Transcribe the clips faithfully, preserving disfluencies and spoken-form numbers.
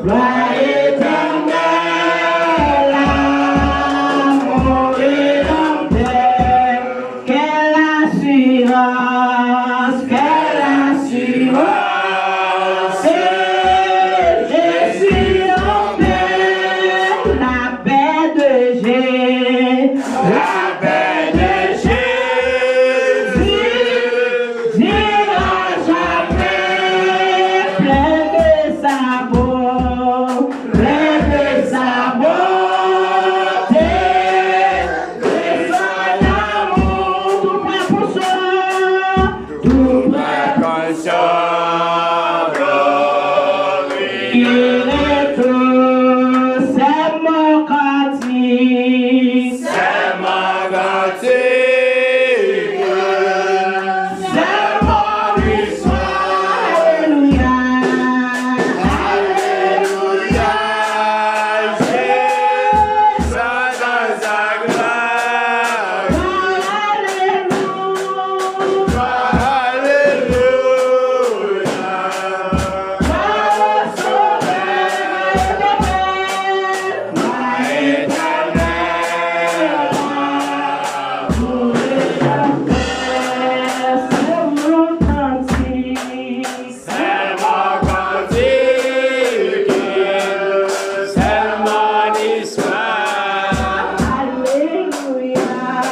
Lwa etènèl, mon redanmtè, quelle assurance, quelle assurance, je suis en paix, la paix de Jésus, la paix de Jésus, n'ira jamais, plein de sa bonté, plein de sa bonté, de son amour, tout près pour soi, tout près pour soi. Glorifie tout, c'est mon cantique, c'est mon cantique, c'est mon histoire. Alléluia, alléluia, Jésus dans sa gloire. Alléluia, alléluia. Alléluia. Alléluia,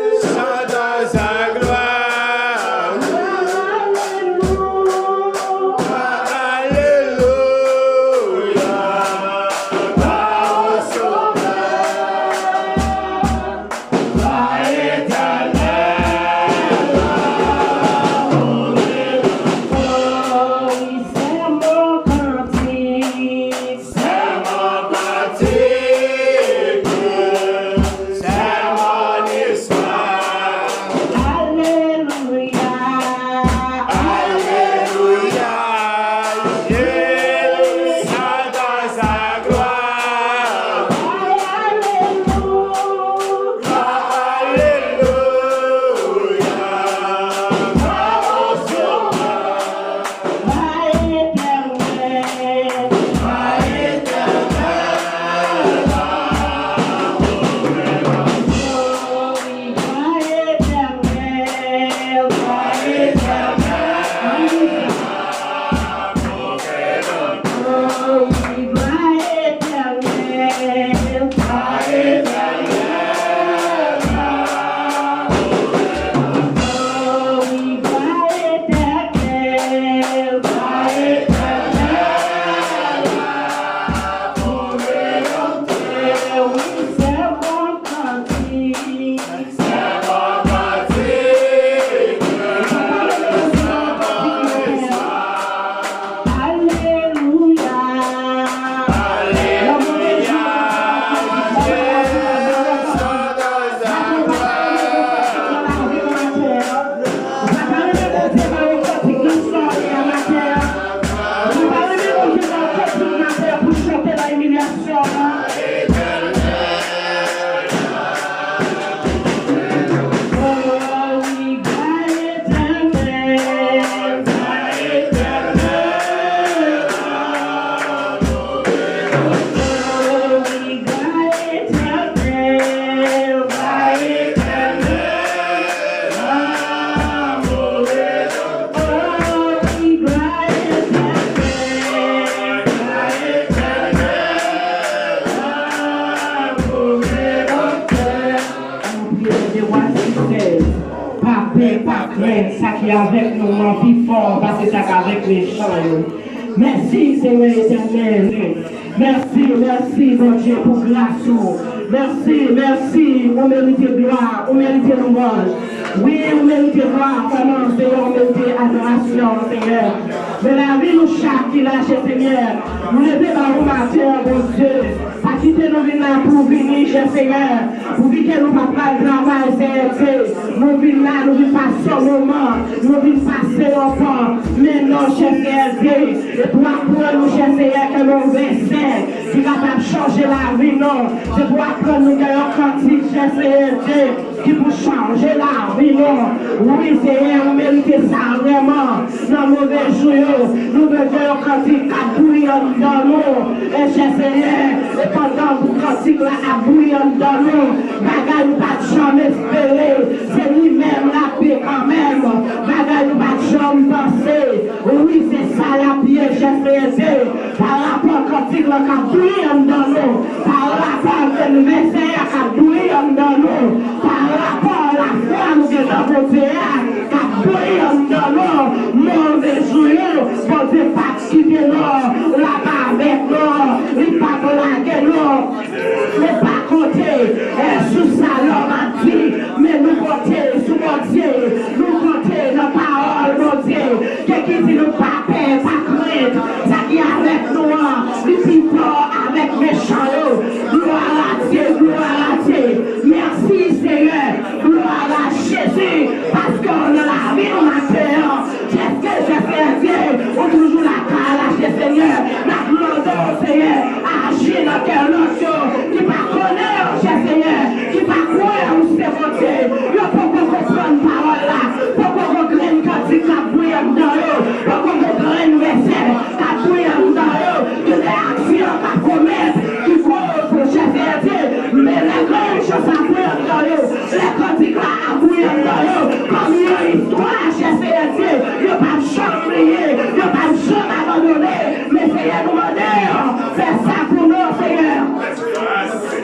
Jésus dans sa gloire. Alléluia, gloire au Sauveur. Lwa etènèl, mon redanmtè, c'est mon cantique. C'est mon cantique, c'est mon histoire. Alléluia, alléluia, Jésus dans sa gloire. Alléluia, alléluia, gloire au Sauveur. Lwa etènèl, lwa etènèl, lwa etènèl, lwa etènèl, lwa etènèl. Alelouya. Alelouya. Jezi. Ou pa ta renmen Bondye ba yo kantik nan sa w ye a maten an? Ou pa ta renmen Bondye ba yo kantik maten an pou chante nan imilyasyon an? Nan non de Wa sis sèz, pa pè, pa krent, sa ki avèk nou an pi fò pase sa k avèk mechan yo. Mèsi, Senyè Etènèl. Mèsi, mèsi, Bondye, pou gras ou. Mèsi, mèsi, ou merite glwa, ou merite louwanj. Wi, ou merite glwa, kòman, Senyè, ou merite adorasyon, Senyè. Men lavi nou chak ki la, chè Senyè, nou leve ba ou maten an, Bondye. Pa kite nou vin la pou vini, chè Senyè. Pouki ke nou pa pral travay, Senyè Dye. Nou vin la, nou vin pase yon moman, nou vin pase yon Anfan, men non, chè Seyè Dye, e pou aprann nou, chè Seyè, ke nou vèsè ki kapab chanje lavi nou. Se pou aprann nou ke yon kantik, chè Seyè Dye, ki pou chanje lavi nou. Wi, Seyè, ou merite sa vrèman. Nan move jou yo, nou bezwen yon kantik k ap bouyi anndan nou. E chè Seyè, e pandan kantik la ap bouyi anndan nou, bagay ou pa t janm espere, se li menm l ap ye kanmenm. Bagay ou pa t janm panse, wi, se sa l ap ye, chè Seyè Dye. Pa rapò kantik lan k ap bouyi anndan nou, pa rapò vèsè a k ap bouyi anndan nou, pa rapò lafwa nou gen nan Bondye a k ap bouyi anndan nou, move jou yo, Bondye p ap kite nou, l ap avèk nou, li p ap lage nou. Nou pa konte, eh, sou sa lòm ap di, men nou konte sou Bondye, nou konte nan pawòl Bondye. Ke ki di nou pa pè, pa krent, sa ki avèk nou an, li pi fò avèk mechan yo. Glwa a Dye, glwa a Dye. Mèsi, Seyè, glwa a Jezi, paske w nan lavi nou maten an. Dèske, Seyè Dye, ou toujou lakay la, Senyè. N ap mande w, Seyè, aji nan kè lòt yo ki pa konnen w, chè Senyè, ki pa kwè ou se Bondye. Yo poko konprann pawòl la, poko gen grenn kantik k ap bouyi anndan yo, poko gen grenn vèsè k ap bouyi anndan yo, gen de aksyon k ap komèt ki koz, chè Seyè Dye, men lè grenn chans ap bouyi anndan yo, lè kantik la ap bouyi anndan yo, kòm yon istwa, chè Seyè Dye, yo p ap janm bliye, yo p ap janm abandone. Men Seyè, nou mande w, fè sa pou nou, Seyè.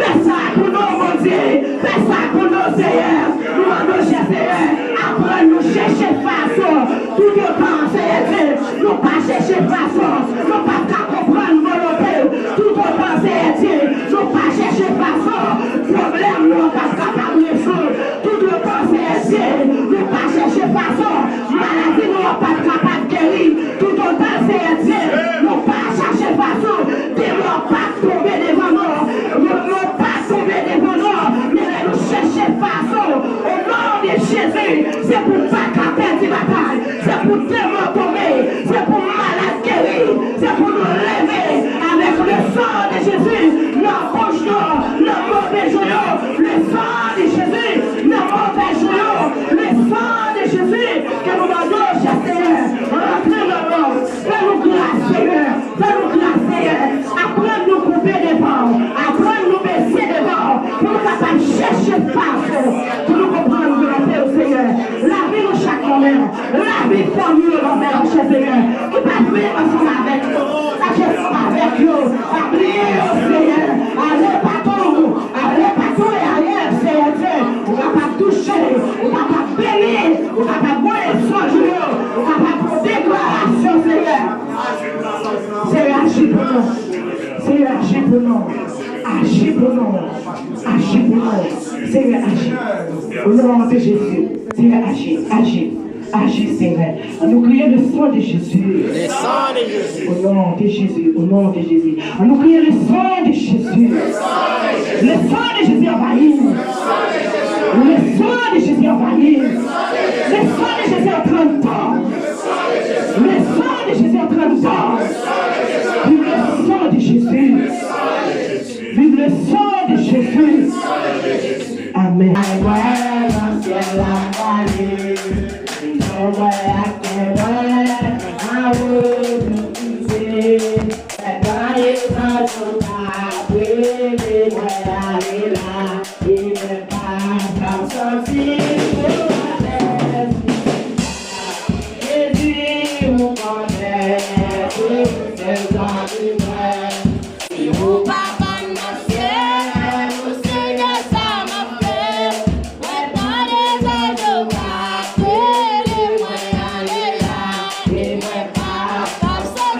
Fè sa pou nou, Bondye. Fè sa pou nou, Seyè. Nou mande w, chè Seyè, aprann nou chèche fason. Toutotan, Seyè Dye, nou pa chèche fason, nou p ap ka konprann volonte w. Toutotan, Seyè Dye, nou pa chèche fason, pwoblèm nou an p ap kapab rezoud. Toutotan, Seyè Dye, nou pa chèche fason, maladi nou an p ap kapab geri. Toutotan, Seyè Dye, nou pa chache fason, demon p ap tonbe devan nou, demon p ap tonbe devan nou, men lè nou chèche fason, o non de Jezi, se pou w pa ka pèdi batay, se pou demon tonbe, se pou malad geri, se pou nou leve avèk le sang de Jésus nan bouch nou, nan move jou yo, le sang de Jésus nan move jou yo, le sang de Jésus, ke nou mande w, chè Seyè, rantre nan nou, fè nou gras, Seyè, fè nou gras, Seyè, aprann nou koube devan w, aprann nou bese devan w, pou nou kapab chèche fason, pou nou konprann volonte w, Seyè, lavi nou chak nan men w. Lavi fanmi yo nan men w, chè Seyè, ki pa t menm ansanm avèk yo, pa t ansanm avèk yo, pa bliye yo, Seyè. Ale pa tou, ale pa tou e ale, Seyè Dye. Ou kapab touche, ou kapab beni, ou kapab voye sonj ou yo, ou kapab fè deklarasyon, Seyè. Seyè, aji pou nou. Seyè, aji pou nou. Aji pou nou. Aji pou nou. Seyè, aji. O non de Jezi. Seyè, aji. Aji. Aji, Seyè. Annou kriye le sang de Jésus. Le sang de Jésus. Au nom de Jésus. Au nom de Jésus. Annou kriye le sang de Jésus. Le sang de Jésus envahit nous. Le sang de Jésus envahit nous. Le sang de Jésus entrè anndan. Le sang de Jésus entrè anndan. Vive le sang de Jésus. Vive le sang de Jésus. Amen. Ay, mwen nan syèl la, mwen ale. Mwen ak mwen, mwen a repoze. Mwen pa ale san nou pa rele, mwen ale la. E mwen pa ka santi mwen alèz. Jezi, ou konnen, ou se zanmi mwen. Si ou pa ban m nan syèl, Senyè, sa m ap fè? Mwen pa dezaje, ou ka rele mwen ale la. E mwen pa p ap sòti.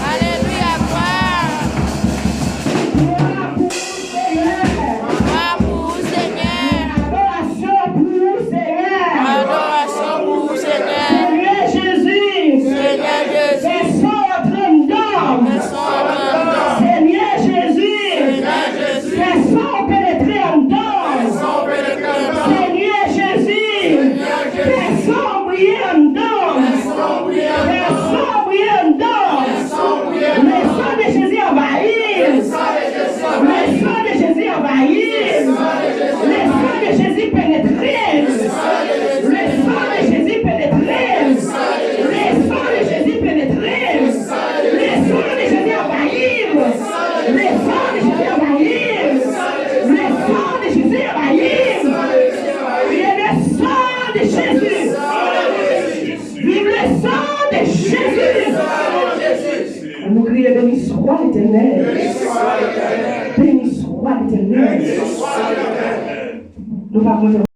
Alelouya, glwa. Glwa pou ou, Senyè. Glwa pou ou, Senyè. Adorasyon pou ou, Senyè. Adorasyon pou ou, Senyè. Senyè Jezi. Senyè Jezi. Fè san antre anndan m. Fè san antre anndan m. Senyè Jezi. Senyè Jezi. Fè san w penetre anndan m. Fè san w penetre anndan m. Senyè Jezi. Senyè Jezi. Fè san w briye anndan m. Fè san w briye anndan m. Fè san w briye anndan m. Fè san w briye anndan m. Le sang de Jésus envahit. Le sang de Jésus envahit. Le sang de Jésus pénètre. Le sang de Jésus pénètre. Le sang de Jésus pénètre. Le sang de Jésus envahit. Le sang de Jésus envahit. Le sang de Jésus envahit. Vive le sang de Jésus. Vive le sang de Jésus. An nou kriye, béni soit l'Éternel. Béni soit l'Éternel. Nou pa kontan.